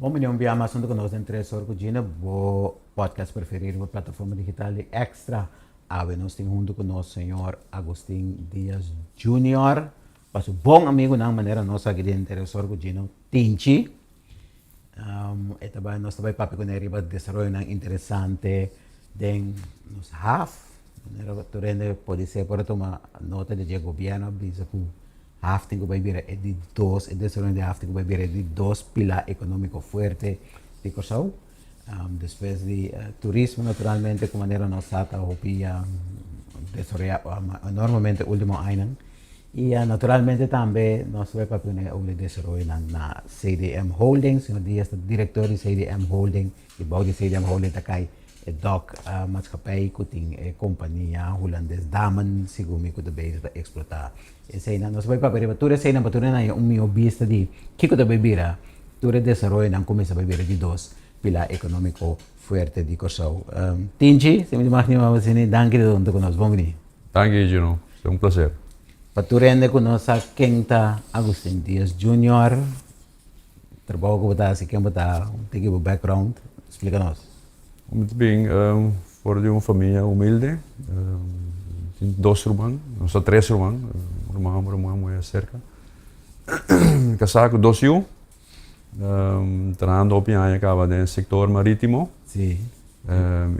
Bon bini un bia mas hunto ku nos den Tres Or ku Gina, bo podcast preferí riba plataforma digital di Extra. Awe nos tin hunto ku nos señor Agustin Diaz Junior, pa su bon amigunan manera nos aki den Tres Or ku Gino, Tinchi. E ta bai, nos ta bai papia kuné riba desaroyonan interesante den nos haf. Manera tur hende podi ser por a tuma nota di dje gobierno a bisa ku haf tin ku bai bira e di dos, e desaroyo di haf tin ku bai bira e di dos pilar ekonómiko fuerte di Kòrsou. Despues di turismo naturalmente ku manera nos sa ta hopi desaroyá enormemente último añanan. I naturalmente tambe nos ta bai papia kuné over di desaroyonan na CDM Holding. Señor Diaz ta direktor di CDM Holding i bou di CDM Holding ta kai e dòk maatschappij ku tin e kompania hulandes Damen segun mi ku ta bezig ta eksplotá eseinan. Nos ta bai papia riba tur eseinan pa tur nan haña un mihó bista di kiko ta bai bira tur e desaroyonan kuminsá bai bira di dos pilar ekonómiko fuerte di Kòrsou. Tinchi, si mi ta mag nima bo asina, danki di ta huntu ku nos. Bon bini. Danki Gino, ta un placer. Pa tur hende ku no sa ken ta Agustin Diaz Junior, trabou ku bo ta hasi, ken bo ta, un tiki bo background, splika nos. Mi ta bin for di un famia humilde, tin dos ruman, nos ta tres ruman, un ruman homber, un ruman muher serka. Kasá ku dos yu, trahando hopi aña kaba den sektor maritimo.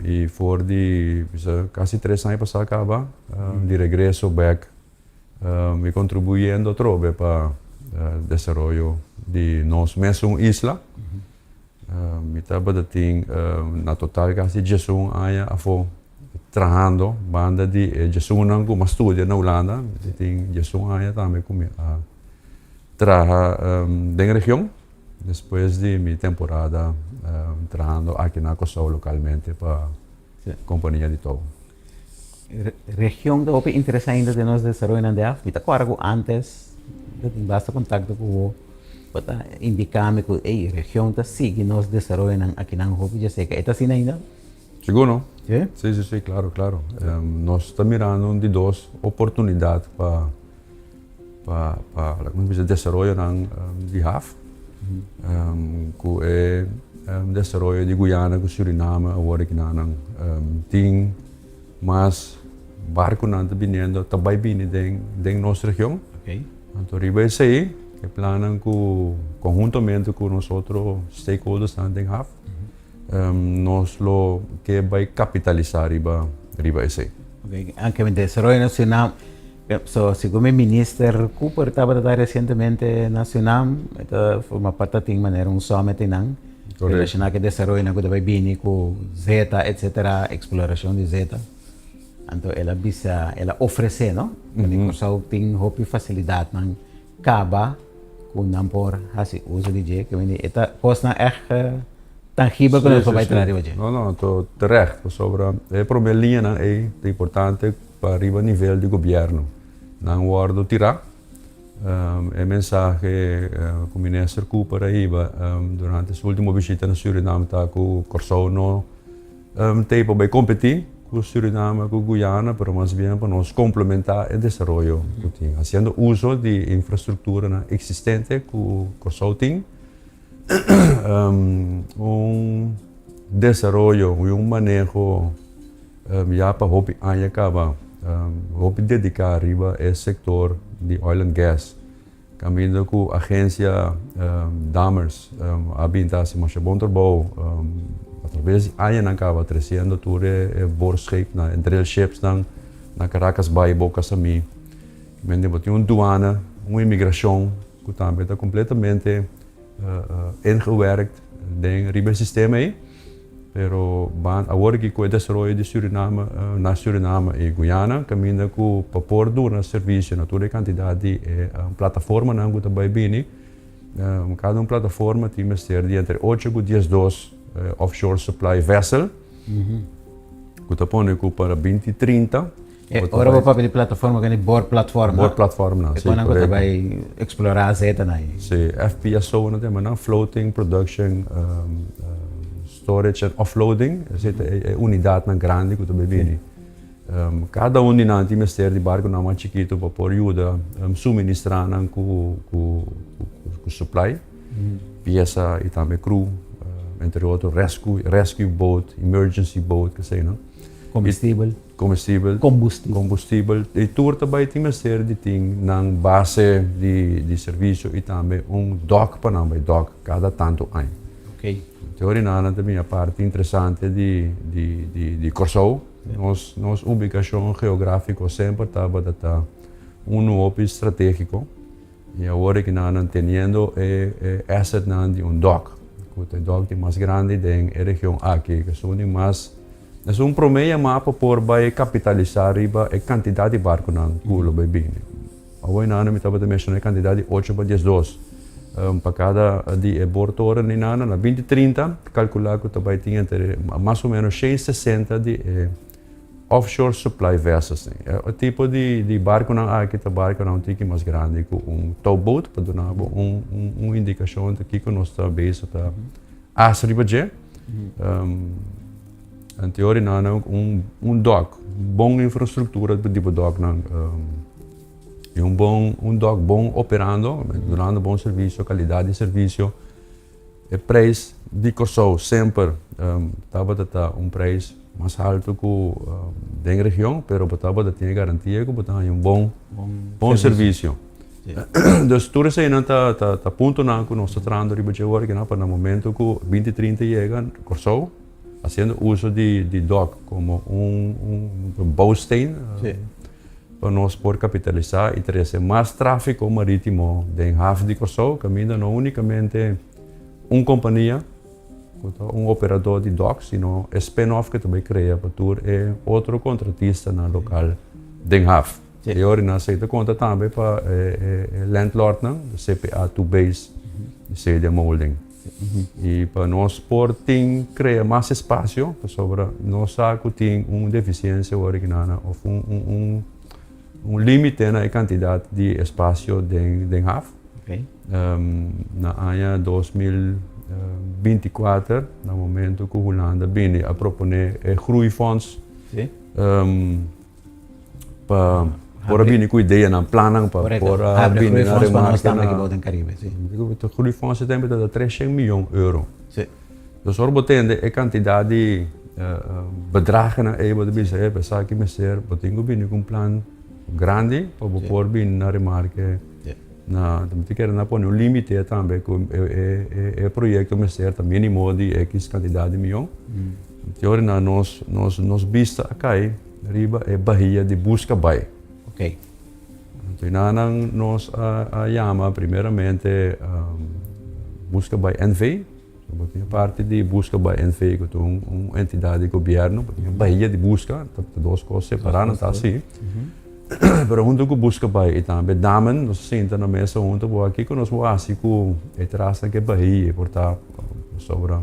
I for di bisa kasi tres aña pasá kaba di regreso bek mi kontribuyendo atrobe pa desaroyo di nos mesun isla. Mi tabata tin na total kasi diesun aña afó trahando banda di e diesunnan ku mi a studia na Hulanda. Mi tin diesun aña tambe ku mi a traha den region despues di mi temporada trahando aki na Kòrsou lokalmente pa kompania di tou. Region ta hopi interesá ainda den nos desaroyonan di af. Mi ta kòrda ku ántes mi ta tin basta kontakto ku bo, bo ta indiká mi ku ey region ta sigui nos desaroyonan akinan hopi djaseca. E ta asina ainda? Sigur no. Si? Si, si, si, klaro, klaro. Nos ta mirando un di dos oportunidat pa pa pa laga nos bisa desaroyonan di haf ku e desaroyo di Guyana ku Suriname awor aki nan tin mas barkunan ta biniendo ta bai bini den den nos region anto riba esei e plannan ku konhuntamente ku nos otro stakeholdersnan den haf nos lo ke bai kapitalisa riba riba esei. Anke desaroyo na Suriname So, segun e minister Cooper tabata ta recientemente na Surinam, e ta forma parti tin manera un summit einan relaciona cu e desaroyonan cu ta bay bini cu zeta etcetera, exploracion di zeta. Anto el a bisa, el a ofrece no, pasobra Corsou tin hopi facilidadnan caba cu nan por haci uso di dje, ke mende e ta cosnan echt tangibel cu nos por bay traha riba dje. No, no, terecht, pasobra e prome liñanan ey ta importante. Pa riba nivel di gobierno nan wordo tira. E mensahe cu Minister Cooper a hiba durante su ultimo bishita na Surinam ta cu Corsou no t'ey pa bay competi cu Surinam cu Guyana pero mas bien pa nos complementa e desaroyo cu tin haciendo uso di infrastructuranan existente cu Corsou tin. Un desaroyo y un maneho ya pa hopi aña caba hopi dedica riba e sector di oil and gas caminda cu agencia Dammers a bin ta haci masha bon trabou atraves di añanan caba treciendo tur e boorscheepnan e drillshipsnan na Caracas Bay Boca Samí. Mende bo tin un duana, un inmigracion cu tambe ta completamente ingewerkt den riba e sistema ey, pero ban awor aki cu e desaroyo di Suriname na Suriname y Guyana caminda cu pa por duna servicio na tur e cantidad di e plataformanan cu ta bay bini, cada un plataforma tin mester di entre ocho cu 12 offshore supply vessel cu ta pone cu para binti 30. E ora bo papia di plataforma kende boorplatform. Boorplatformnan, si, korekto. E ku bai eksplorá zeta nan. Si, FPSO nan ta yama nan, Floating Production Storage and Offloading, esei ta e unidatnan grandi ku ta bai bini. Kada un di nan tin mester di barkunan mas chikitu pa por yuda suministrá nan ku supply. piesa i tambe crew, entre otro rescue, rescue boat, emergency boat, kesei no. Comestibel. Comestibel. Combustibel. Combustibel. I tur ta bai tin mester di tin nan base di, di servicio i tambe un dock pa nan bai dock cada tanto aña. Ok. Teori nan ta bin e parti interesante di, di, di, di Kòrsou. Nos, nos ubikashon geográfiko semper tabata ta un hopi stratégiko. I awor aki nan teniendo e, e assetnan di un dock, ku ta e dock di mas grandi den e region aki, ku esun di mas, esun promé yamá pa por bai kapitalisá riba e kantidat di barkunan ku lo bai bini. Awor nan mi tabata menshoná e kantidat di ocho pa 12 pa kada di e boortoren di nan, na 2030 kalkulá ku ta bai tin entre mas o ménos 160 di e Offshore supply vessels. E tipo di, di barconan aki ta barconan un tiki mas grandi cu un towboat pa duna bo un, un, un indicacion di kico nos ta bezig ta haci riba dje. En teoria nan un, un dock, bon infrastructura di bo docknan. Y un bon, un dock bon operando, dunando bon servicio, calidad di servicio. E prijs di Kòrsou semper tabata ta un prijs mas haltu ku den region, pero bo tabata tin e garantia ku bo ta haña un bon bon servisio. Dus tur eseinan ta ta puntonan ku nos ta trahando riba dje awor kinan pa na momento ku 2030 yega Kòrsou hasiendo uso di di dòk komo un un bouwsteen pa nos por kapitalisá i trese mas tráfiko marítimo den haf di Kòrsou, kaminda no únikamente un kompania ku ta un operadó di dòk, sino e spin-off ku ta bai krea pa tur e otro kontratistanan lokal den haf. E ora nan esei ta konta tambe pa e landlordnan, CPA, Two Base i CDM Holding. I pa nos por tin krea mas espasio, pasobra nos sa ku tin un defisiensia awor aki nan òf un un un un límite na e kantidat di espasio den den haf. Na aña 2024, na momento ku Hulanda bini a proponé e groeifonds pa por a bini ku ideanan, plannan pa por a bini na remarke na. Groeifonds e tempo ta 300 miyon euro. Dus ora bo tende e kantidat di bedragennan ei bo ta bisa e esaki mester bo tin ku bini ku un plan grandi pa bo por bini na remarke na mi ta kere nan pone un limite tambe ku e proyekto mester ta minimo di ekis kantidat di miyon. Te ora nan nos nos nos bista a kai riba e bahia di Buska Bai. Ok. Anto nan nos a a yama primeramente Buska Bai NV. Bo tin e parti di Buska Bai NV ku ta un un entidat di gobièrnu, bo tin e bahia di Buska, ta dos kos separá nan ta asi. Pero huntu ku Buska Bai i tambe Damen nos a sinta na mesa huntu bo a kiko nos por hasi ku e trasnan ku e bahia por ta pasobra.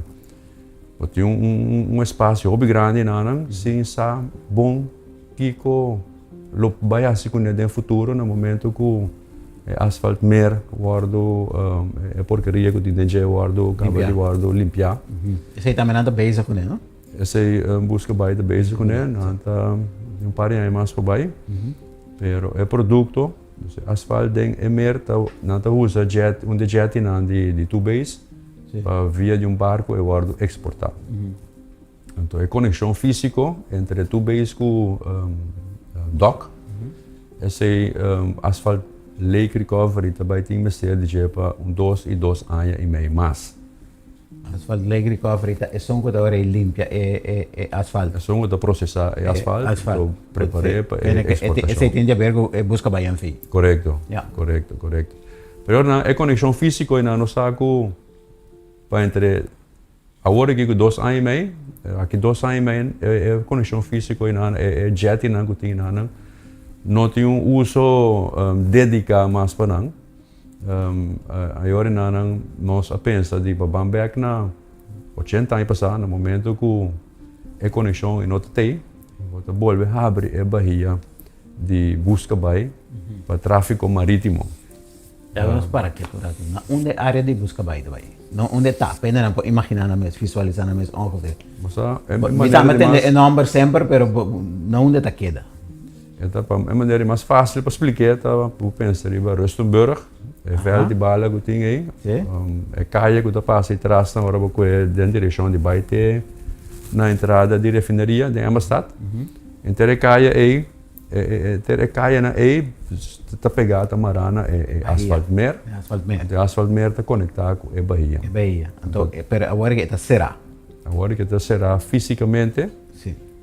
Bo tin un espacio hopi grandi nanan sin sa bon kico lo bay haci cune den futuro na momento cu e asfalt mer wordo e porkeria cu tin den dje wordo caba di wordo limpia. Esey tambe nan ta bezig cune no? Esey busca bay ta bezig cune nan ta un par di aña mas por bay pero e producto asfalt den e mer ta nan ta usa jet un di e jettynan di two base. Pa via di un barco e wordo exporta. Anto e conexion fisico entre tur base cu dock, esey asfalt lake recovery ta bay tin mester di dje pa un dos y dos aña y mei mas. Asfalt lake recovery ta esun cu ta ora e limpia e asfalt? Esun cu ta procesa e asfalt, lo prepare pa e exportacion. Esey tin di haber cu e busca bay NV? Corecto, corecto, corecto. Pero nan e konekshon físiko ei nan no sa ku pa entre awor aki ku 2 aña i mei, aki 2 aña i mei e konekshon físiko ei nan, e jettynan ku tin einan no tin un uso dediká mas pa nan. Ayora einan nos a pensa di pa ban bèk na 80 aña pasá na momento ku e konekshon ei no ta tei, bo ta bolbe habri e bahia di buska bai pa tráfiko marítimo. Laga nos para ketu un ratu. Na unda e área di buska bai ta bai? Na unda e ta? P'e nan por imaginá nan mes, visualisá nan mes ongeveer. Bo sa, e manera di mas. Mi tambe tende e nòmber semper, pero na unda e ta keda? E ta pa, e manera di mas fásil pa splik'é ta bo pensa riba Rustenburg. E veld di bala ku tin ei, e kaya ku ta pasa ei tras nan ora bo kue den direkshon di bai te na entrada di refineria den Embastad. Henter e kaya ei, henter e kayanan ei ta pegá, ta mará na e asfaltmer. Anto e asfaltmer ta konektá ku e bahia. E bahia. Anto, pero awor e ta será. Awor e ta será físikamente.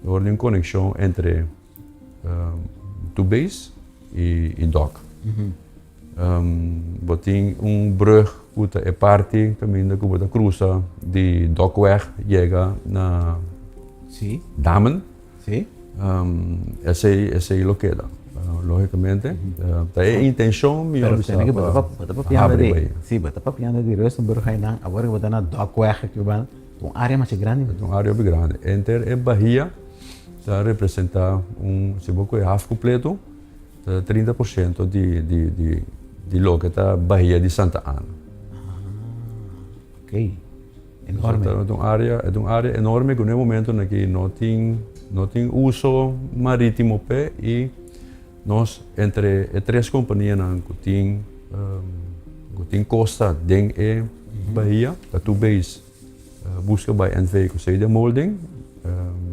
Dor di un konekshon entre Tubeis i Dok. Bo tin un brug ku ta e parti kaminda ku bo ta krusa di Dokweg yega na Damen. Esei esei lo keda logikamente. Ta e intenshon mi a bisa pa habri bai. Si, bo ta papiando di Rustenburg einan, awor ku bo ta na Dokweg aki bo Un área masha grandi. Un área hopi grandi. Enter e bahia ta representá un, si bo kohe haf kompleto, ta 30% di di di di loke ta bahia di Santa Ana. Ah, ok. Enorme. Ta un área, e ta un área enorme ku na e momentonan aki no tin no tin uso marítimo p'e i nos entre e tres kompanianan ku tin ku tin kosta den e bahia ta Two Bays, Buska Bai NV ku Seida Molding.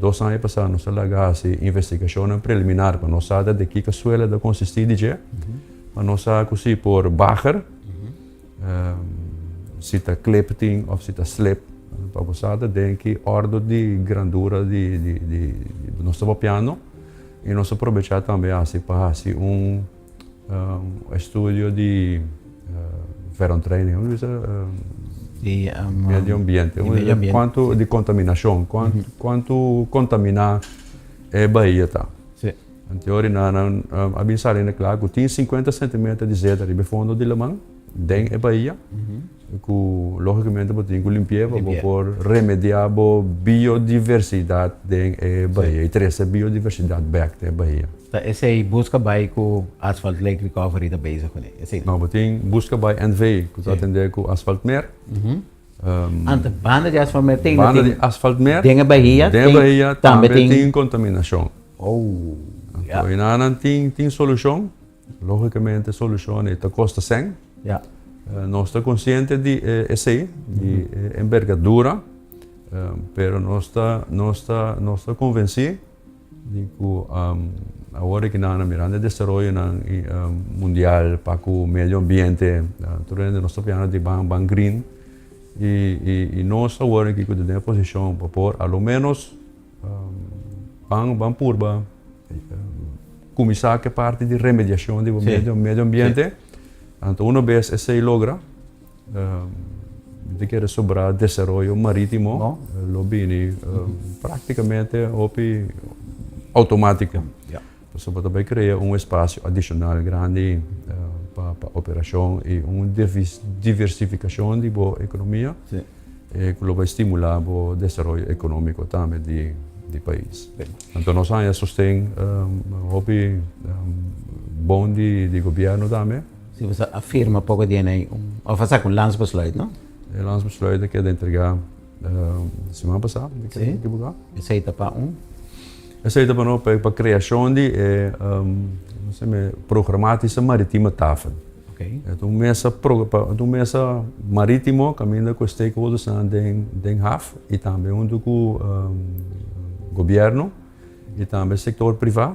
Dos aña pasá nos a laga hasi investigashonnan preliminar pa nos sa ta di kiko suela ta konsistí di dje, pa nos sa ku si por bager, si ta klip tin òf si ta slip, pa bo sa ta den ki òrdu di grandura di di nos ta papiando. I nos a probechá tambe hasi pa hasi un estudio di verontraining, hoe bisa? Di medio ambiente. Di medio ambiente. Kuantu di kontaminashon, kuantu kontaminá e bahia ta. Si. Anto ora nan a bin sali na kla ku tin sinkuenta sentimeter di zeta riba e fondo di laman den e bahia. Ku lógikamente bo tin ku limpi'é pa bo por remediá bo biodiversidat den e bahia i trese biodiversidat bèk den e bahia. Ta esei Buska Bai ku Asphalt Lake Recovery ta bezig kuné, esei no? No, bo tin Buska Bai NV ku ta atendé ku Asfaltmer. Anto banda di Asfaltmer tin Banda di Asfaltmer den e bahia den e bahia tambe tin kontaminashon. Oh, ya. Anto enanan tin solushon. Lógikamente solushon ei ta kosta sèn. Ja. Nos ta konsiente di esei, di e embergadura, pero nos ta nos ta nos ta konvensí di ku awor aki nan mirando e desaroyonan mundial pa ku medio ambiente, tur hende nos ta piensa di ban ban green i nos awor aki ku ta den e posishon pa por a lo ménos Ban ban purba kuminsá ku e parti di remediashon di bo medio medio ambiente. Anto uno bes esei logra, mi ta kere sobrá desaroyo marítimo lo bini práktikamente hopi outomátiko. Pasobra bo ta bai krea un espasio adishonal grandi pa operashon i un diversifikashon di bo ekonomia. E ku lo bai stimulá bo desaroyo ekonómiko tambe di di pais. Anto nos haña sosten hopi bon di di gobièrnu tambe. Si bo sa a firma poko di enei un òf a saka un landsbesluit no? E landsbesluit a keda entregá siman pasá, mi ta ekiboká. Esei ta pa un? Esei ta pa no pa kreashon di e Programmatische Maritieme Tafel. E ta un mesa ta un mesa marítimo kaminda ku e stakeholdersnan den den haf i tambe huntu ku gobièrnu i tambe sektor privá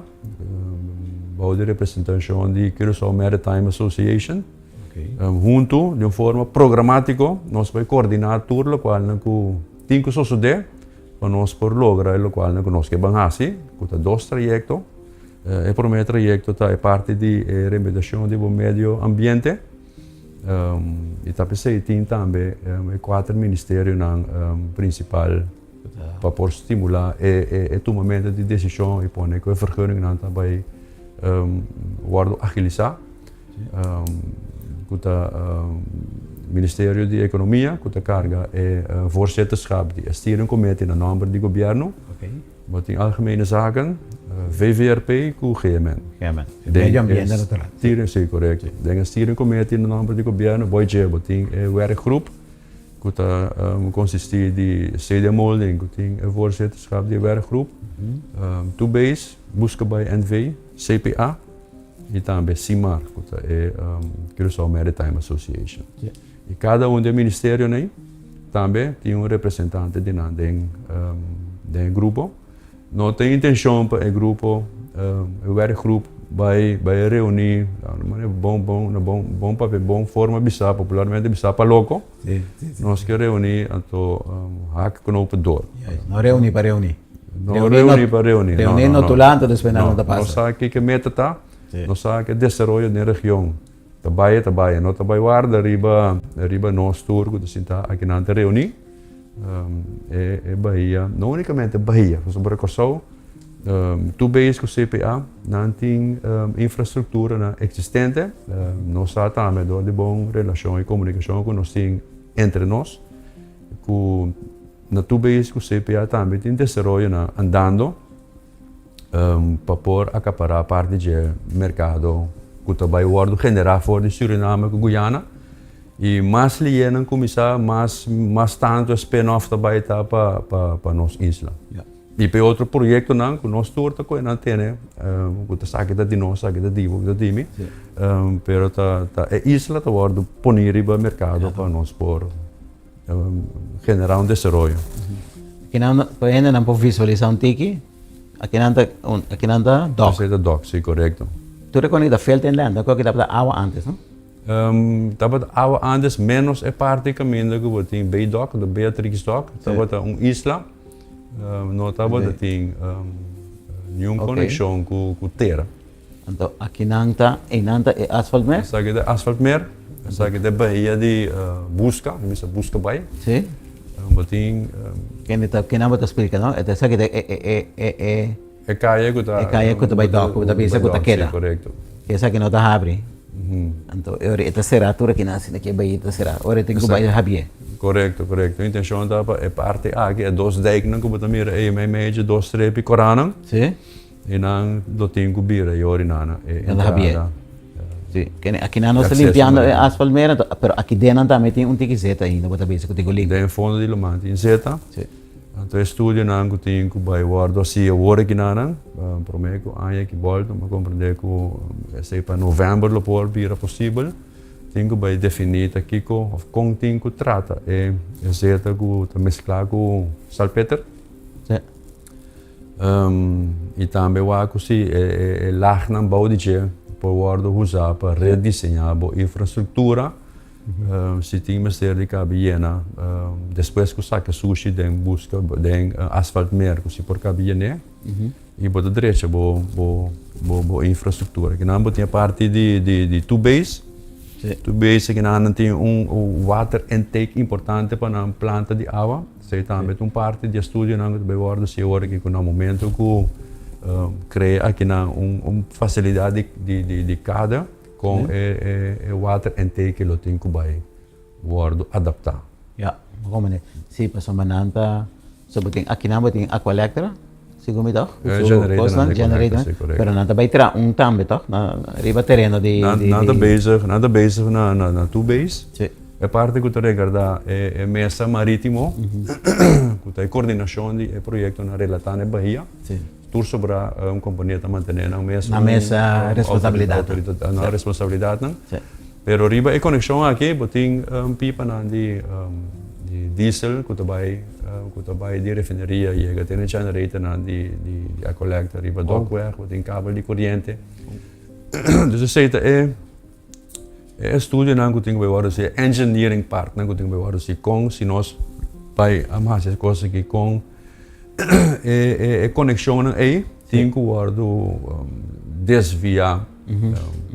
bou di representashon di Curaçao Maritime Association huntu di un forma programátiko nos bai koordiná tur lokualnan ku tin ku sosodé pa nos por logra e lokualnan ku nos ke ban hasi ku ta dos trayekto. E promé trayekto ta e parti di e remediashon di bo medio ambiente i ta p'esei tin tambe e kuater ministerionan prinsipal pa por stimulá e tumamentu di desishon i pone ku e vergunningnan ta bai wòrdu agilisá ku ta Ministerio di Ekonomia ku ta karga e voorzitterschap di e steering committee na nòmber di gobièrnu. Bo tin Algemene Zaken, VVRP ku GMN. GMN. Medio ambiente natural. Steering, si, korekto. Den e steering committee na nomber di gobièrnu bo dje bo tin e werkgroep ku ta konsistí di CD Molding ku tin e voorzitterschap di e werkgroep, Two Base, Buska Bai NV, CPA. i tambe CIMAR, ku ta e Curaçao Maritime Association. I kada un di e ministerionan ei tambe tin un representante di nan den den e grupo. No tin intenshon pa e grupo, e werkgroep bai bai reuní na bon bon na bon bon papia bon forma bisá popularmente bisá pa loko. Nos ke reuní anto hak knopen door. No reuní pa reuní. No reuní pa reuní. Reuní no tula anto despues nada no ta pasa. Nos sa kiko e meta ta, nos sa ke desaroyo den region ta bai ta bai, no ta bai warda riba riba nos tur ku ta sinta akinan ta reuní. E bahia, no únikamente bahia, pasobra Kòrsou tur bes ku CPA nan tin infrastrukturanan eksistente, nos sa tambe dor di bon relashon i komunikashon ku nos tin entre nos ku Na tur bes ku CPA tambe tin desaroyonan andando pa por akapará parti dje merkado ku ta bai wòrdu generá for di Suriname ku Guyana. I mas liénan kuminsá, mas mas tantu e spin-off ta bai ta pa pa pa nos isla. I pa e otro proyektonan ku nos tur ta kohe nan tene ku ta sa kita di nos, sa kita di bo, kita di mi, pero ta ta e isla ta wòrdu poní riba merkado pa nos por Generá un desaroyo. Akinan pa hendenan por visualisá un tiki, akinan ta akinan ta dòk. Esei ta dòk, sí, korekto. Tur e kos ta veld en lèn, ku tabata awa ántes, no? Tabata awa ántes ménos e parti kaminda ku bo tin Bay-dòk, de Beatrixdòk, tabata un isla, no tabata tin niun konekshon ku tera. Anto akinan ta, einan ta e asfaltmer? Esaki ta asfaltmer, esaki ta e bahia di Buska, mi bisa Buska Bai. Si. Bo tin. Kende ta, kinan bo ta splika no? Esaki ta e, e, e, e. E kaya ku ta. E kaya ku ta bai dòk, ku ta bisa ku ta keda. Si, korekto. Esaki no ta habri. Anto e ora e ta será tur akinan asina ku e bahia ta será. Ora e tin ku bai habié. Korekto, korekto. Intenshon ta pa e parti aki, e dos dijknan ku bo ta mira ei meimei dje dos strepi koranan. Si. E nan lo tin ku bira yori nana e entrada. Sí, kende aki nan nos ta limpiando e asfalt mera, pero aki den nan tambe tin un tiki zeta ainda, bo ta bisa ku tin ku limpia. Den fondo di Loman tin zeta. Sí. Anto e studionan ku tin ku bai wòrdu hasi awor aki nanan, promé ku aña aki bòlta, mi a komprendé ku esei pa novèmber lo por bira posibel, tin ku bai definí ta kiko òf kon tin ku trata e zeta ku ta mesklá ku salpeter. Sí. I tambe wak ku si e lagnan bou di dje por wòrdu usá pa rediseñá bo infrastruktura si tin mester di kabi yena despues ku saka sushi den buska den asfaltmer ku si por kabi yen'é i bo ta drecha bo bo infrastruktura. Kinan bo tin e parti di tubes, tubes kinan nan tin un water intake importante pa nan planta di awa. Esei tambe ta un parti di e studionan ku ta bai wòrdu hasi awor aki ku na momento ku krea akinan un fasilidat di kada kon e water intake lo tin ku bai wòrdu adaptá. Ya, bo komprende. Si, pasobra nan ta, so bo tin akinan bo tin Aqualectra, segun mi tòg? E generatornan di Aqualectra, si, korekto. Pero nan ta bai traha un tambe tòg, riba tereno di. Nan ta bezig, nan ta bezig na two base. Si. E parti ku ta regardá e mesa marítimo, ku ta e kordinashon di e proyektonan relatá na e bahia, tur sobrá un kompania ta mantené nan mes. Nan mes responsabilidatnan. Nan responsabilidatnan. Pero riba e konekshon aki bo tin pipanan di diesel ku ta bai ku ta bai di refineria yega te na e generatornan di Aqualectra riba Dokweg, bo tin kabel di koriente. Dus esei ta e. E estudionan ku tin ku bai wòrdu hasi, e engineering partnan ku tin ku bai wòrdu hasi, kon si nos bai a hasi e kos aki, kon e konekshonnan ei tin ku wòrdu desviá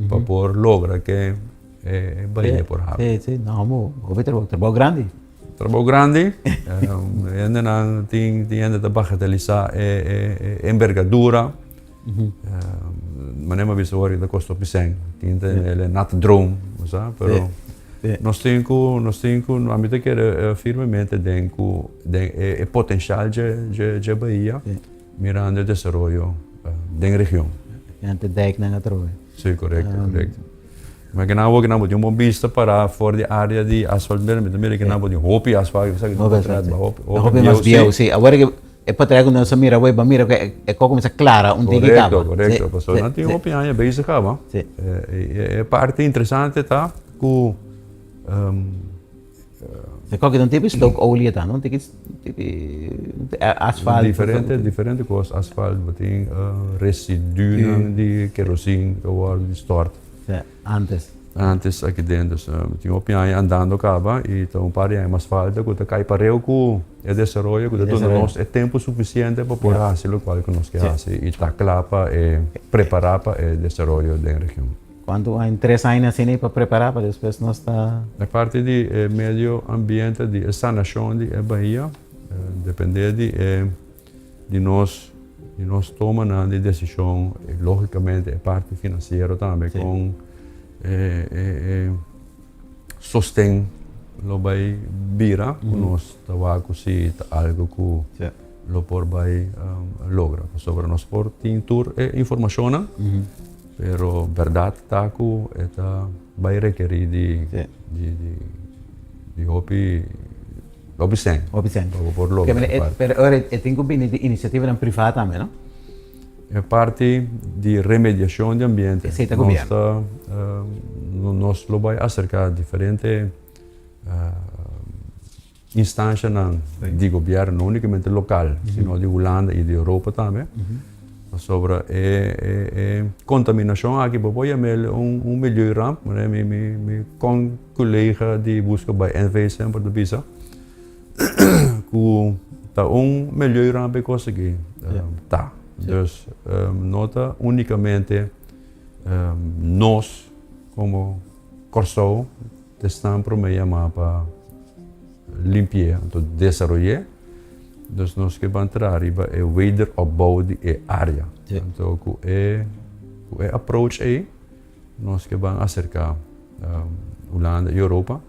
pa por logra ke e bahia por habri. Sí, sí, no, mo, hopi trabou, trabou grandi. Trabou grandi, hendenan tin hende ta bagatelisá e embergadura. Manera mi a bisa awor ta kosta hopi sèn. Tin ta el nat droom, bo sa, pero nos tin ku, nos tin ku, ami ta kere firmemente den ku den e potenshal dje dje bahia mirando e desaroyo den region. Ante dijknan atrobe. Si, korekto, korekto. Ma kinan awor kinan bo tin un bon bista para for di area di asfalt, mi ta mira kinan bo tin hopi asfalt, hopi mas bieu, si. Awor. E patrei ku nos a mira wei, bo a mira ku e kos kuminsá klara un tiki kaba. Korekto, korekto. Pasobra nan tin hopi aña bezig kaba. E parti interesante ta ku. E kos ta un tipi stookolie ta, no? Un tiki asfalt. Diferente, diferente kos. Asfalt, bo tin residunan di kerosin ku a wòrdu di stòrt. Antes. Antes aki den. Dus tin hopi aña andando kaba i ta un par di aña mas falta ku ta kai pareu ku e desaroyo ku ta duna nos e tempu sufisiente pa por hasi lokual ku nos ke hasi i ta kla pa e prepará pa e desaroyo den region. Kuantu aña? Tres aña asina pa prepará pa despues nos ta. E parti di e medio ambiente di e sanashon di e bahia depende di e di nos di nos tomanan di desishon i logikamente e parti finansiero tambe kon e e sosten lo bai bira ku nos ta wak ku si ta algu ku lo por bai logra pasobra nos por tin tur e informashonnan. Pero berdad ta cu e ta bay rekeri di di hopi hopi sen. Hopi sen. Pa bo por logra e parti. Pero ora e tin cu bini di iniciativanan priva tambe no? E parti di remediacion di ambiente. Esey ta gobierno. Nos lo bay acerca diferente Instancianan di gobierno, no unicamente local, sino di Hulanda y di Europa tambe, pasobra e contaminacion aki bo por yam'el un milieuramp, manera mi con-colega di busca bay NV semper ta bisa, cu ta un milieuramp e cos aki ta. Dus no ta unicamente nos como Corsou. Esnan promé yamá pa limpi'é, anto desaroy'é. Dus nos ke ban traha riba e wederopbouw di e área. Anto ku e ku e approach ei nos ke ban aserká Hulanda i Europa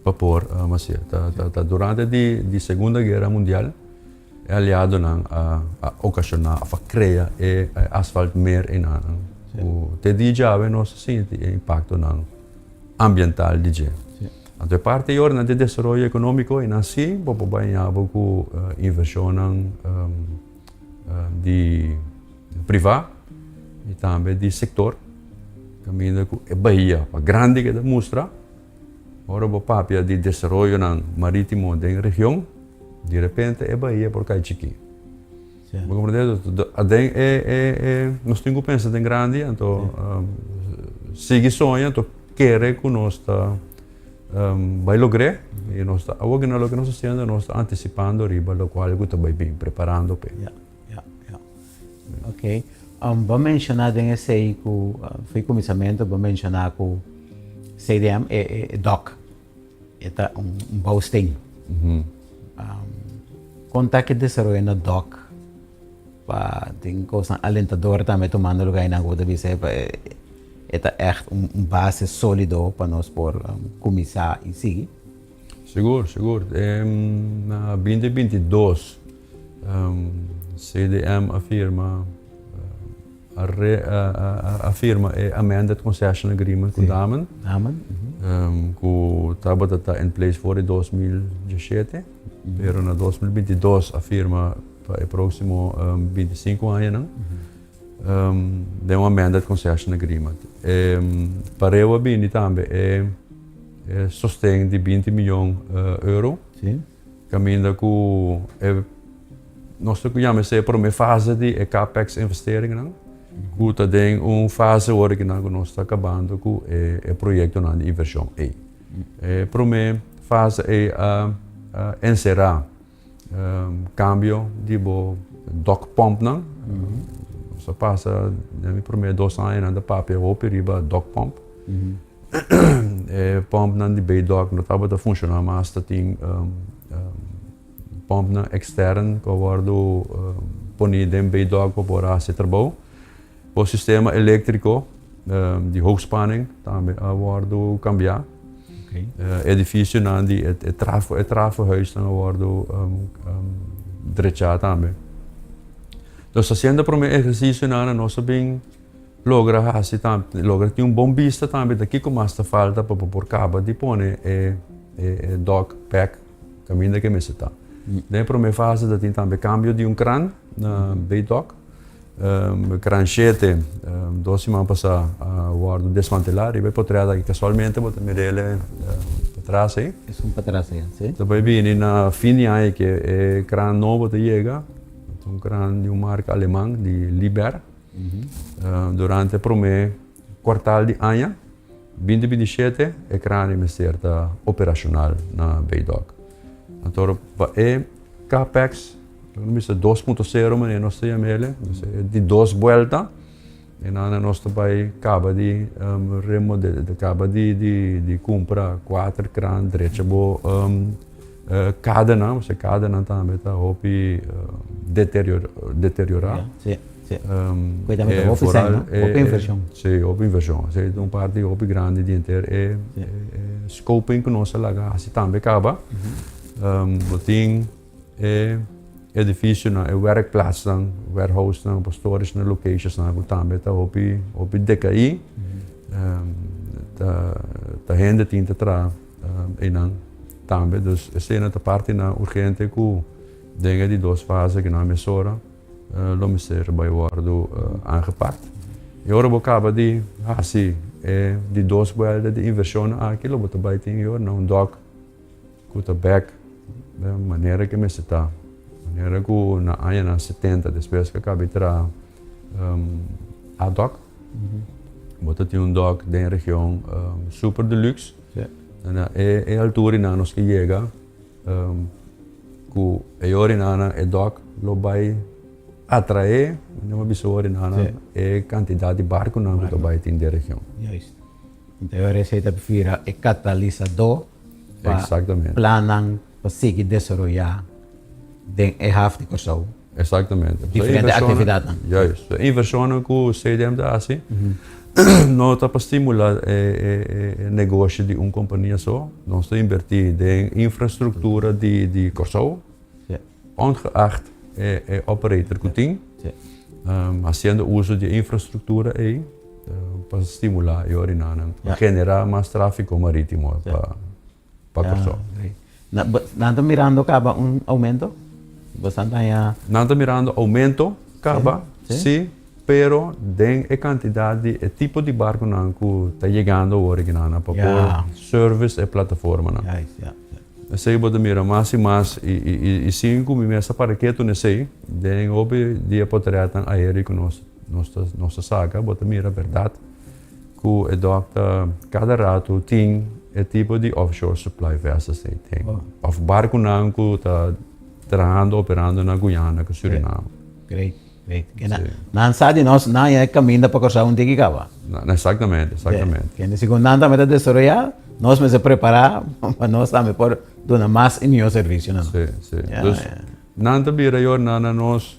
pa por hasié. Ta ta durante di di Segunda Guera Mundial e aliadonan a a okashoná òf a krea e asfaltmeer einan ku te di djawe nos a sinti e impaktonan ambiental di dje. Anto e parti ei ora nan tin desaroyo ekonómiko einan sí bo por bai ña bo ku invershonnan di privá i tambe di sektor kaminda ku e bahia pa grandi ke ta mustra ora bo papia di desaroyonan marítimo den region. Di repente e bahia por kai chikí. Bo komprendé? Aden e e e nos tin ku pensa den grandi anto sigui soña anto kere ku nos ta bai logr'é i nos ta awor kina loke nos ta hasiendo nos ta antisipando riba lokual ku ta bai bin preparando p'e. Ya, ya, ya. Ok. Bo a menshoná den esei ku for kuminsamentu bo a menshoná ku CDM e e dòk. E ta un bouwsteen. Kon ta ke desaroyo na dòk pa tin kosnan alentador tambe tumando luga einan ku bo ta bisa e ta ègt un base sólido pa nos por kuminsá i sigui? Sigur, sigur. Na binti 22 CDM a firma A re a firma e Amended Concession Agreement ku Damen. Damen. Ku tabata ta in place for di 2017, pero na 2022 a firma pa e próksimo 25 añanan den un Amended Concession Agreement. Pareu a bini tambe e sosten di 20 miyon euro. Kaminda ku e nos ta yama esei e prome fase di e capex investeringnan ku ta den un fase ora ku nan ku nos ta kabando ku e proyektonan di invershon ei. E prome fase ei a enserá kambio di bo dock pumpnan. Nos a pasa den e prome dos añanan ta papia hopi riba dock pump. E pòmpnan di Beidòk no tabata funshoná mas, ta tin pòmpnan ekstern ku a wòrdu poní den Beidòk pa por hasi e trabou. Bo sistema eléktriko di hoogspanning tambe a wòrdu kambiá. Edifisionan di e trafo, e trafohuisnan a wòrdu drechá tambe. Nos hasiendo promé ehersisionan nos a bin. Logra hasi tambe, logra tin un bon bista tambe ta kiko mas ta falta pa bo por kaba di pone e e dòk bèk kaminda ke mester ta. Den e promé fase ta tin tambe kambio di un kran na Bay-Dok. Kran shete dos siman pasá a wòrdu desmantelá riba e potrèt aki kasualmente bo ta mir'el patras ei. Esun patras ei, si. Ta bai bini na fin di aña ke e kran nobo ta yega, ta un kran di un marka aleman di Liebherr. Durante e promé kuartal di aña binti 27 e kran ei mester ta operashonal na Bay-Dok. Anto pa e Capex, lo no bisa 2.0 manera nos ta yam'el, di dos buelta, e nan nos ta bai kaba di remodel, kaba di di di kumpra kuater kran, drecha bo kadenan, pasobra kadenan tambe ta hopi deteriorá. Si, si. Ku e tambe ta hopi sèn, no? Hopi invershon. Si, hopi invershon. Esei ta un parti hopi grandi di henter e scoping ku nos a laga hasi tambe kaba. Bo tin e edificionan, e werkplaatsnan, warehousenan, pa storage na locationsnan ku tambe ta hopi hopi decaí. Ta ta hende tin ta traha einan tambe. Dus eseinan ta partinan urgente ku den e di dos fase ku nan mesora lo mester bai wòrdu aangepakt. I ora bo kaba di hasi e di dos buelta di invershonnan aki lo bo ta bai tin yor na un dòk Ku ta bek den manera ke mester ta. Manera ku na añanan 70 despues ku a kabi traha A-dok, bo ta tin un dok den region super deluxe. Na e altura nos ke yega ku e orinanan e dok lo bai atrae, mi a bisa orinanan, e kantidat di barkunan ku ta bai tin den region. Juist. Anto e ora esei ta bira e katalisadó pa plannan pa sigui desaroyá den e haf di Kòrsou. Exactamente. Diferente aktividatnan. Juist. E invershonnan ku CDM ta hasi no ta pa stimulá e negoshi di un kompania so. Nos ta invertí den infrastruktura di Kòrsou, ongeacht e operator ku tin, hasiendo uso di e infrastruktura ei pa stimulá e orinanan, pa generá mas tráfiko marítimo pa Kòrsou. Nan ta mirando kaba un oumento? Boso ta haña? Nan ta mirando oumento kaba, sí, pero den e kantidat di e tipo di barkunan ku ta yegando awor aki nan pa por service e plataformanan. Esei bo ta mira mas i mas i sin ku mi mes a para ketu na esei, den hopi di e potretnan aeri ku nos nos ta saka bo ta mira bèrdat ku e dòk ta kada ratu tin e tipo di offshore supply vessels ei tin òf barkunan ku ta trahando operando na Guyana ku Suriname. Great, great. Nan sa di nos nan ya e kaminda pa Kòrsou un tiki kaba. Exactamente, exactamente. Kende segun nan tambe ta desaroyá, nos mester prepará pa nos tambe por duna mas i mihó servisio na nos. Sí, sí. Dus nan ta bira yo na na nos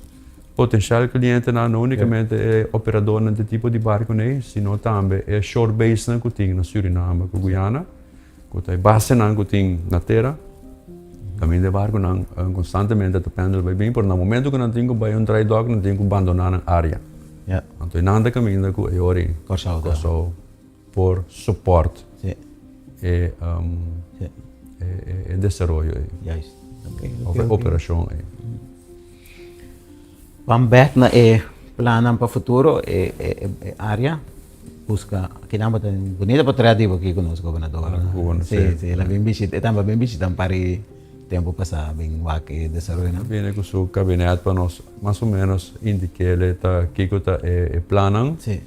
potencial clientenan, no unicamente e operadornan di tipo di barco nei, sino tambe e shore basenan cu tin na Suriname cu Guyana, cu ta e basenan cu tin na tera. Caminda e barconan constantemente ta pendel bay bin, pero na momento cu nan tin cu bay un dry dock, nan tin cu bandona nan area. Anto e nan ta caminda cu e ora Corsou por support e e desaroyo ei. Juist. Oké, Of e operashon ei. Ban bèk na e plannan pa futuro, e e área. Buska, kinan bo ta bunita portret di bo aki ku nos gobernador. Sí, sí, el a bin bishita, e tambe a bin bishita un par di tempu pasá, bin wak e desaroyonan. Bini ku su kabinet pa nos mas o ménos indik'é ta kiko ta e plannan. Sí.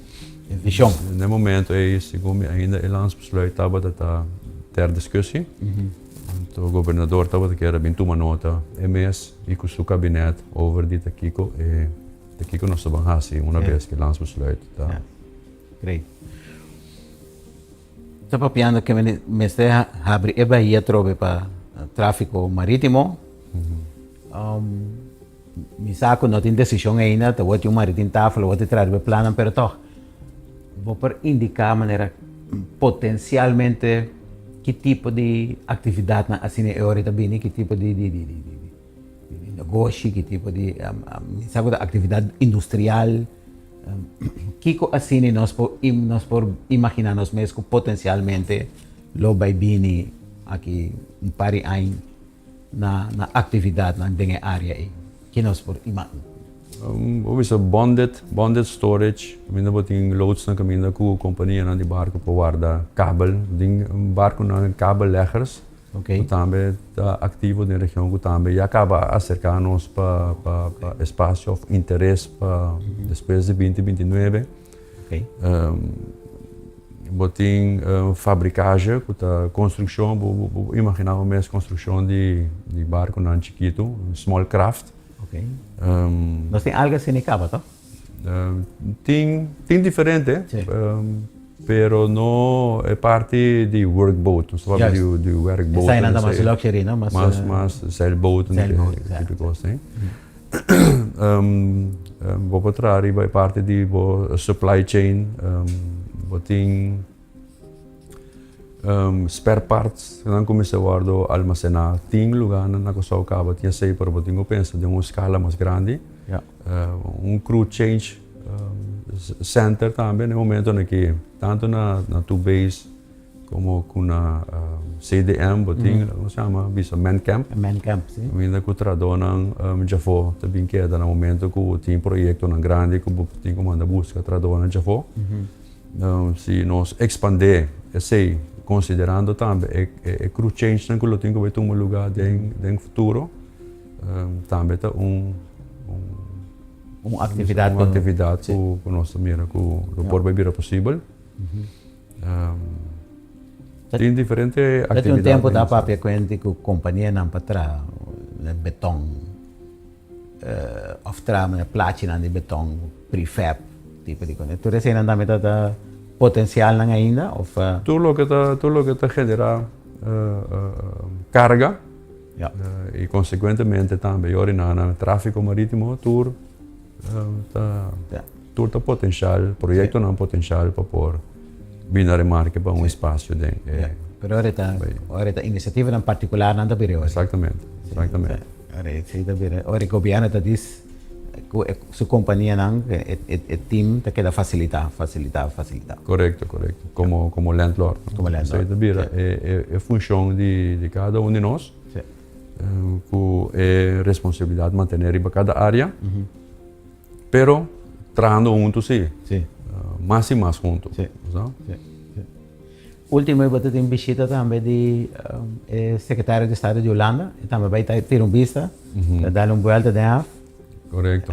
E vision. Na e momento ei, segun mi ainda e landsbesluit tabata ta ter discussie. Anto gobernador tabata kier a bin tuma nota e mes i ku su kabinet over di ta kiko e ta kiko nos ta ban hasi una bes ku e landsbesluit ta. Great. Ta papiando ke mester habri e bahia atrobe pa trafiko maritimo. Mi sa ku no tin desishon ainda, ta word tin un maritin tafel, word tin traha riba e plannan, pero tòg bo por indiká manera potensialmente ki tipo di aktividatnan asina e ora ta bini, ki tipo di di di di negoshi, ki tipo di mi sa ku ta aktividat industrial, kiko asina nos por nos por imaginá nos mes ku potensialmente lo bai bini aki un par di aña. na na aktividatnan den e área ei? Ki nos por ima. Bo bisa bonded, bonded storage, kaminda bo tin loodsnan kaminda ku kompanianan di barku por warda kabel. Tin barkunan kabelleggers ku tambe ta aktivo den region ku tambe ya kaba a aserká nos pa pa pa espasio òf interes pa despues di 2029. Bo tin fabrikasje ku ta konstrukshon, bo bo bo imaginá bo mes konstrukshon di di barkunan chikitu, small craft. Nos tin algu asina kaba to? Tin tin diferente, pero no e parti di workboat, nos ta papia di di werkboat. Esainan ta mas luxury no? Mas mas zeilboat, tipo di kos ei. Bo por traha riba e parti di bo supply chain, bo tin spare parts nan ku mester wòrdu almasená. Tin lugánan na Kòrsou kaba tin esei, pero bo tin ku pensa den un skala mas grandi. Un crew change center tambe na e momentonan aki, tantu na two base. Como cu na CDM bo tin como se yama bisa man camp. Man camp si. Caminda cu trahadornan djafo ta bin keda na momento cu tin proyectonan grandi cu bo tin cu manda busca trahadornan djafo. Si nos expande esey considerando tambe e crew changenan cu lo tin cu bay tuma lugar den futuro tambe ta un un actividad un actividad cu nos ta mira cu lo por bay bira posibel. Tin diferente actividad. Tin un tempo ta papia cuenti cu companianan pa traha beton of traha plachinan di beton prefab tipo di cos. Tur eseinan tambe ta ta potencialnan ainda of? Tur loke ta tur loke ta genera carga y consecuentemente tambe yori nan trafico maritimo tur ta Tur ta potencial, proyectonan potencial pa por bini na remarke pa un espacio den e. Pero ora ta, ora ta iniciativanan particularnan ta bira ora. Exactamente, exactamente. Ora esey ta bira, ora e gobierno ta dis cu su companianan, e team ta keda facilita, facilita, facilita. Correcto, correcto. Como, como landlord. Como landlord. Esey ta bira e funcion di cada un di nos. Cu e responsabilidad mantene riba cada area. Pero trahando hunto si. Si. Mas y mas hunto. Si. Si. Si. Ultimo bo ta tin bishita tambe di e secretario di estado di Hulanda. E tambe bai ta tira un bista. Ta dal un buelta den haf. Correcto.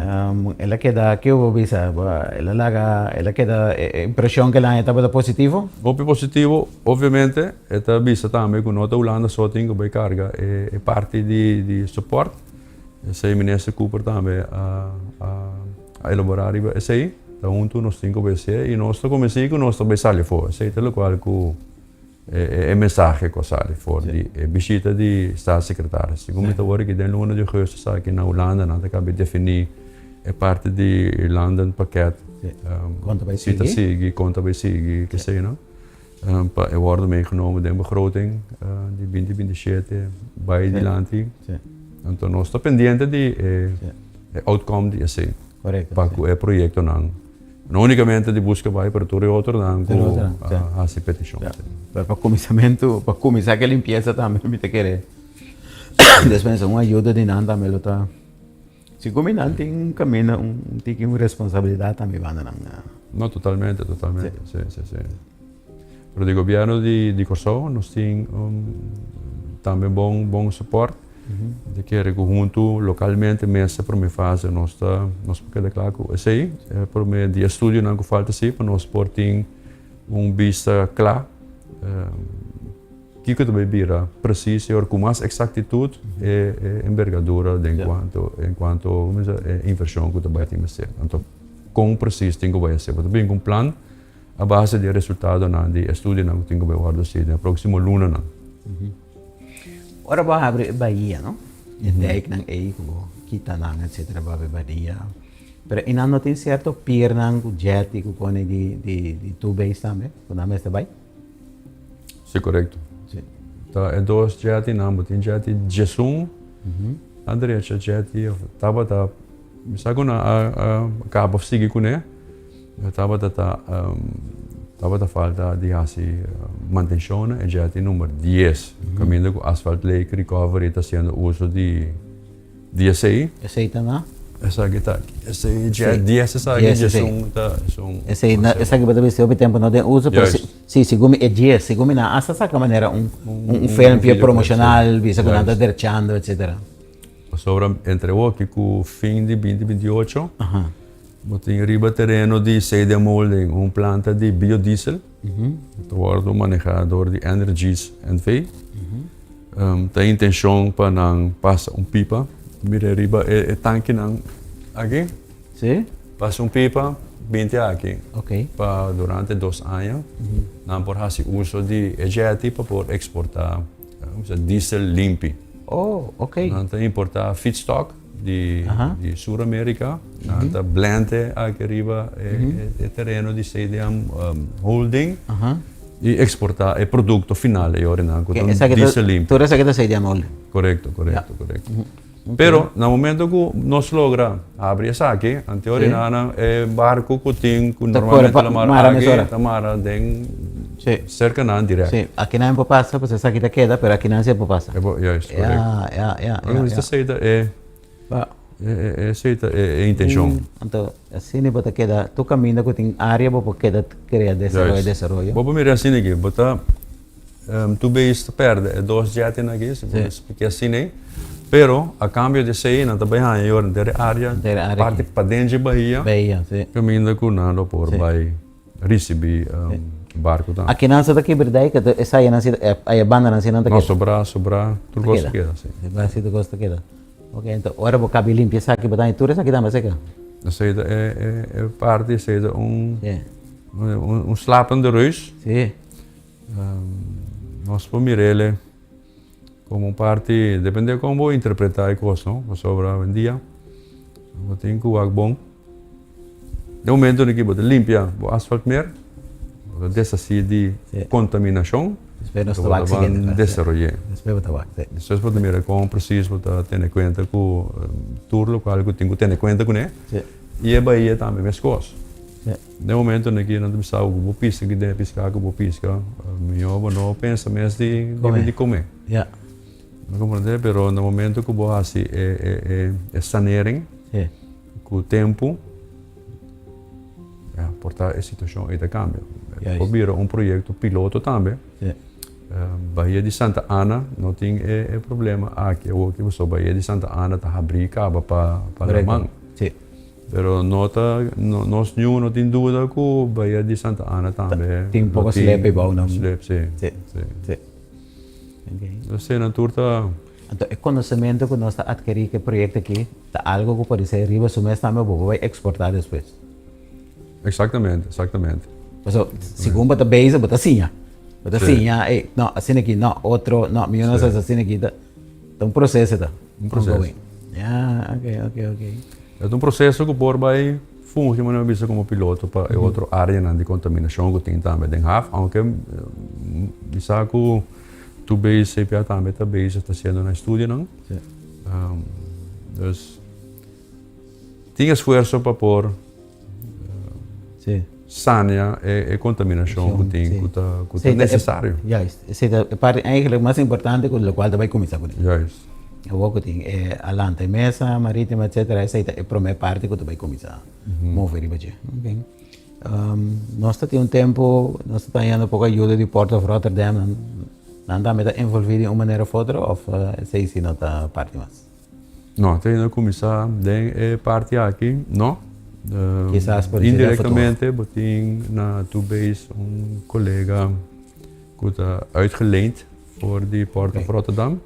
El a keda, ke bo bisa? El a laga, el a keda, e impresion ke el a haña tabata positivo? Hopi positivo. Obviamente e ta bisa tambe ku no ta Hulanda so tin ku bai karga e parti di support. Esei Minister Cooper tambe a a elaborá riba esei. Ta huntu nos tin ku bai hasié i nos ta konvensí ku nos ta bai sali for. Esei ta lokual ku e e mensahe ku a sali for di e bishita di Staatssecretaris. Segun mi ta wòrdu aki den luna di augustus aki na Hulanda nan ta kaba di definí e parti di landenpakket. Kon ta bai sigui? Si ta sigui, kon ta bai sigui, kesei no. Pa e wòrdu meegenomen den begroting di binti 27 bai dilanti. Anto nos ta pendiente di e outcome di esei. Pa ku e proyektonan, no únikamente di Buska Bai, pero tur e otronan ku a hasi petishon. Pero pa kuminsamentu, pa kuminsá ku e limpiesa tambe mi ta kere despues un ayuda di nan tambe lo ta. Segun mi nan tin un kaminda un tiki un responsabilidat tambe banda nan. No, totalmente, totalmente. Si, si, si. Pero di gobierno di di Kòrsou nos tin tambe bon bon support. Di kere ku huntu lokalmente mes e prome fase nos ta nos por keda kla ku esei. E prome di estudionan ku falta si pa nos por tin un bista kla. Kiko ta bay bira precies e ora cu mas exactitud e envergadura den cuanto en cuanto como bisa e inversion cu ta bay tin mester. Anto con precies tin cu bay hacer. Bo ta bin cu un plan a base di e resultadonan di e studionan cu tin cu bay wordo haci den e proximo lunanan. Ora bo habri e bahia no, e dijknan ey cu bo kita nan etcetera bo habri bahia, pero eynan no tin cierto piernan cu jetty cu pone di di tubes tambe cu nan mester bay? Si korekto. Si. Ta e dos jettynan, bo tin jetty 11 a drecha jetty of tabata mi sa ku nan a kaba of sigui kuné, tabata ta. tabata falta di hasi mantenshonnan, e jetty number dies, kaminda ku Asphalt Lake Recovery ta hasiendo uso di di esei. Esei ta na? Esaki ta esei jet dies esaki diesun ta esun. Esei na esaki bo ta bisa hopi tempu no den uso pero si si segun mi e dies segun mi nan hasta saka manera un un filmpje promoshonal bisa ku nan ta derchando etcetera. Pasobra entre awoki ku fin di binti binti ocho bo tin riba tereno di CD Molding un planta di biodiesel ta wòrdu maneha dor di Energies NV. Ta intencion pa nan pasa un pipa. Mira riba e tankinan aki. Sí. Pasa un pipa binti aki. Ok. Pa durante dos aña nan por haci uso di e jetty pa por exporta diesel limpi. Oh, ok. Nan ta importa feedstock di Sur America. Nan ta blend e aki riba e tereno di CDM Holding. I eksportá e produkto final e ora nan ku ta un diesel limpi. Tur esaki ta CDM Holding? Korekto, korekto, korekto. Pero na momento ku nos logra habri esaki, anto ora nan e barku ku tin ku normalmente ta mara aki ta mara den serka nan dirèkt. Sí, aki nan por pasa, pues esaki ta keda, pero aki nan sí por pasa. Juist, korekto. Ya, ya, ya. Esei ta e. Esei ta e intencion. Anto asina bo ta keda tur kaminda ku tin área bo por keda krea desaroyo desaroyo. Bo por mira asina aki, bo ta tur bes ta pèrdè e dos jettynan aki, si bo splika asina ei, pero a kambio di esei nan ta bai haña yor henter e área parti paden dje bahia kaminda ku nan lo por bai risibí barku tambe. Aki nan sa ta kibra dai ke esei nan si e bandanan si nan ta keda? No, sobrá sobrá tur kos ta keda si. Sobrá si tur kos ta keda. Ok, enton ora bo kabi limpia esaki bo ta haña tur esaki tambe seka? Esei ta e parti, esei ta un un slapende reus. Si. Nos por mir'el komo un parti, depende kon bo interpreta e kos no, pasobra awendia bo tin ku wak bon. Den momento di ki bo ta limpia bo asfalt mer, bo ta deshasí di kontaminashon, Despues nos ta wak siguiente bo ta desaroy'é. Despues bo ta wak, sí. Despues bo ta mira kon presis bo ta tene kuenta ku tur lokual ku tin ku tene kuenta kuné. Sí. I e bahia tambe meskos. Sí. Den momento di ki nan ta bisa bo ku bo piska ki den e piska ku bo piska, mihó bo no pensa mes di di kome. Ya. Bo komprendé? Pero na momento ku bo hasi e sanering. Sí. Ku tempu ya por ta e situashon ei ta kambia. Por bira un proyekto piloto tambe. Bahia di Santa Ana no tin e problema aki awor ki pasobra Bahia di Santa Ana ta habrí kaba pa laman. Pero no ta nos niun no tin duda ku Bahia di Santa Ana tambe tin poko slep ei bou nan. Slep si. Esei nan tur ta. Anto e konosementu ku nos ta atkerí ku e proyekto aki ta algu ku por ser riba su mes tambe bo por bai eksportá despues. Eksaktamente, eksaktamente. Pasobra segun bo ta bezig bo ta siña. Bo ta siña, ey, no, asina aki, no, otro, no, mi no sa asina aki. Ta un proseso ta. Un proseso. Ya, oke, oke, oke. E ta un proseso ku por bai fungi manera mi bisa komo piloto pa e otro areanan di kontaminashon ku tin tambe den haf, aunke mi sa ku. Tur bes CPA tambe ta bezig ta haciendo nan estudionan. Dus tin esfuerso pa por sanea e contaminacion cu tin cu ta cu ta necesario. Juist, esey ta e parti eigenlijk mas importante cu locual ta bay cuminsa cune. Juist. Awor cu tin e alanta e mesa maritima etcetera esey ta e prome parti cu ta bay cuminsa move riba dje. Nos ta tin un tempu, nos ta hañando poko ayuda di Port of Rotterdam, nan tambe ta envolví di un manera of otro of esei si no ta parti mas? No, te ainda kuminsá den e parti aki, no. Kisas por disi den futuro. Indirektamente bo tin na tu base un kolega ku ta uitgeleend for di Port of Rotterdam.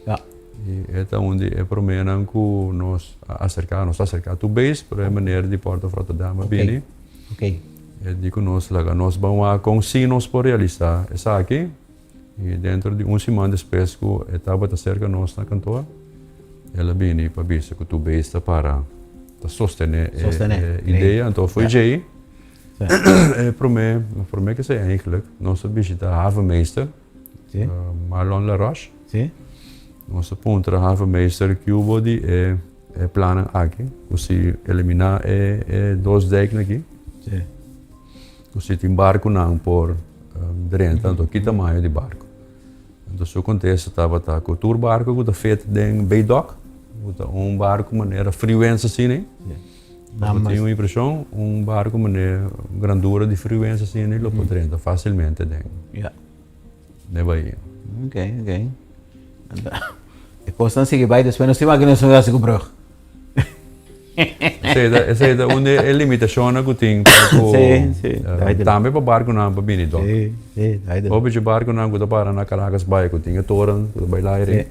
Ja. I e ta un di e promenan ku nos a aserká. Nos a aserká tur bes, pero e meneer di Port of Rotterdam a bini. Oké. E di ku nos laga nos ban wak kon si nos por realisá esaki. I dentro di un siman despues ku e tabata serka nos na kantoor, el a bini pa bisa ku tur bes ta para ta sostené e idea. Anto foi djei e promé, promé ke esei eigenlijk, nos a bishita havenmeester. Marlon Laroche. Sí. Nos a puntra havenmeester ki hubo di e plannan aki, ku si eliminá e dos dijknan aki. Sí. Ku si tin barkunan por drenta, anto ki tamaño di barku. Anto su kontesta tabata ku tur barku ku ta fit den Baydok, ku ta un barku manera Freewinds asina ei, bo tin un impreshon, un barku manera grandura di Freewinds asina ei lo por drenta fasilmente den den bahia. Ok, ok. E kosnan sigui bai despues nos tin wak nos hasi ku brug. Esei ta, esei ta un di e limitashonnan ku tin pa ku Sí, sí, eh, tambe pa barkunan pa bini dòk. Sí, sí, duidelijk. Hopi dje barkunan ku ta para na Caracas Bay ku tin e toren ku ta bai laire, Sí.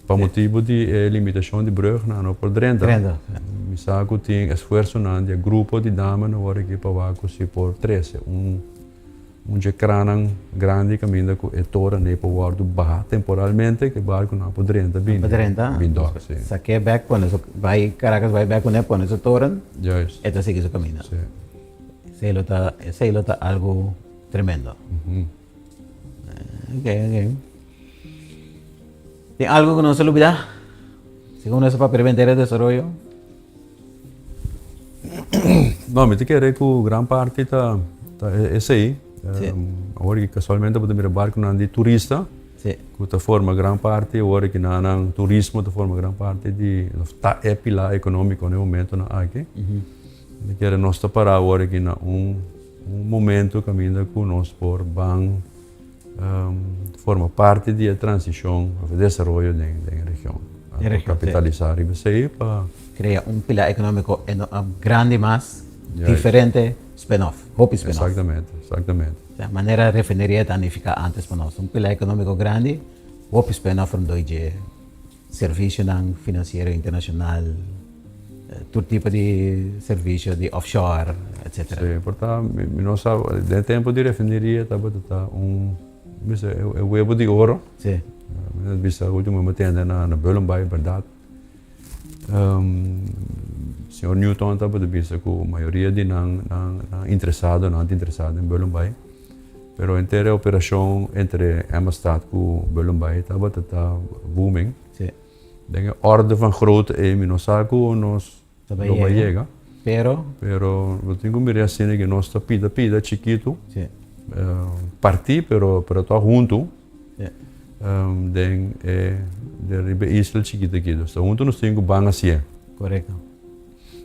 pa motibu di e limitashon di brug nan no por drenta. Drenta, sí. Mi sa ku tin esfuersonan di e grupo di damenan wòrdu aki pa wak ku si por trese un Un dje krannan grandi kaminda ku e toren ei por wòrdu baha temporalmente ku e barkunan por drenta bini. Por drenta. Bin dòk, si. Sak'é bèk pone su bai Caracas bai bèk kuné pone su toren. Juist. E ta sigui su kaminda. Si. Esei lo ta esei lo ta algu tremendo. Ok ok. Tin algu ku nos a lubidá? Segun nos a papia riba henter e desaroyo. No, mi ta kere ku gran parti ta ta esei. Awor ki kasualmente bo ta mira barkunan di turista ku ta forma gran parti awor ki nan nan turismo ta forma gran parti di òf ta e pilar ekonómiko na e momentonan aki. Mi ta kere nos ta pará awor aki na un un momento kaminda ku nos por ban forma parti di e transishon òf e desaroyo den den e region. Den region, sí. Kapitalisá riba esei pa. Krea un pilar ekonómiko grandi mas, diferente spin-off, hopi spin-off. Eksaktamente, eksaktamente. Osea, manera refineria ta nifiká ántes pa nos, un pilar ekonómiko grandi, hopi spin-off rondó dje. Servisionan finansiero internashonal, tur tipo di servisio di offshore, etcetera. Sí, por ta, mi no sa, den tempo di refineria tabata ta un, bisa, e huevo di oro. Sí. Mi ta bisa ultimo mi a tende na Bullenbaai, berdad. Señor Newton tabata bisa ku mayoria di nan, nan interesadonan ta interesado den Bullenbaai. Pero henter e operashon entre Emmastad ku Bullenbaai tabata ta booming. Sí. Den e orde van grootte ei mi no sa ku nos lo bai yega. Pero? Pero bo tin ku mira asina ku nos ta pida pida chikitu. Sí. Partí pero pero tòg huntu. Sí. Den e den riba e isla chikitu aki. Dus ta huntu nos tin ku ban hasié. Korekto.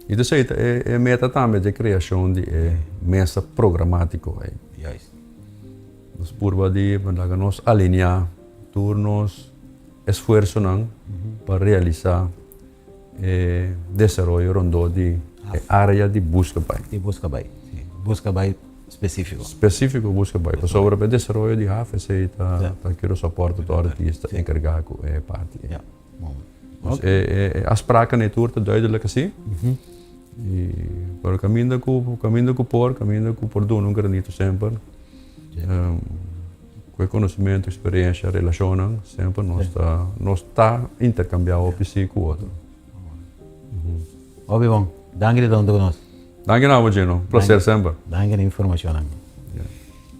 I ta esei ta e meta tambe dje kreashon di e mesa programátiko ei. Juist. Nos purba di laga nos alineá tur nos esfuersonan pa realisá e desaroyo rondó di e área di Buska Bai. Di Buska Bai, si. Buska Bai spesífiko. Spesífiko Buska Bai. Pasobra pa e desaroyo di haf esei ta Curaçao Port Authority ta enkargá ku e parti ei. Ja. Dus e afspraken e tur ta duidelijk así. I pero kaminda ku kaminda ku por, kaminda ku por duna un granito semper. Ku e konosementu, eksperensha, relashonnan, semper nos ta nos ta interkambiá hopi sí ku otro. Hopi bon. Danki di ta huntu ku nos. Danki na bo Gino. Plaser semper. Danki na informashonnan.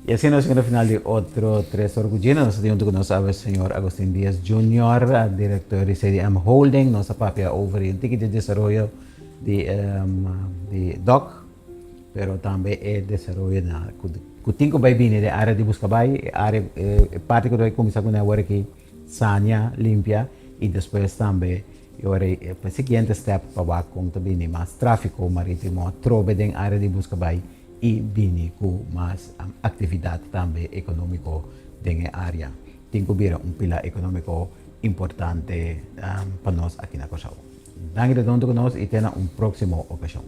Y asina nos yega na final di otro Tres Ora cu Gino. Nos ta tin hunto cu nos awe señor Agustin Diaz Junior, director di CDM Holding. Nos a papia over di un tiki di desaroyo di di dock, pero tambe e desaroyo na cu tin cu bay bini den area di Buscabay, e area e parti cu ta bay cuminsa cu awor aki sania, limpia y despues tambe e ora e siguiente step pa wak con ta bini mas trafico maritimo atrobe den area di Buscabay. i bini ku mas aktividat tambe ekonómiko den e área. Tin ku bira un pilá ekonómiko importante pa nos aki na Kòrsou. Danki ta huntu ku nos i te na un próksimo okashon.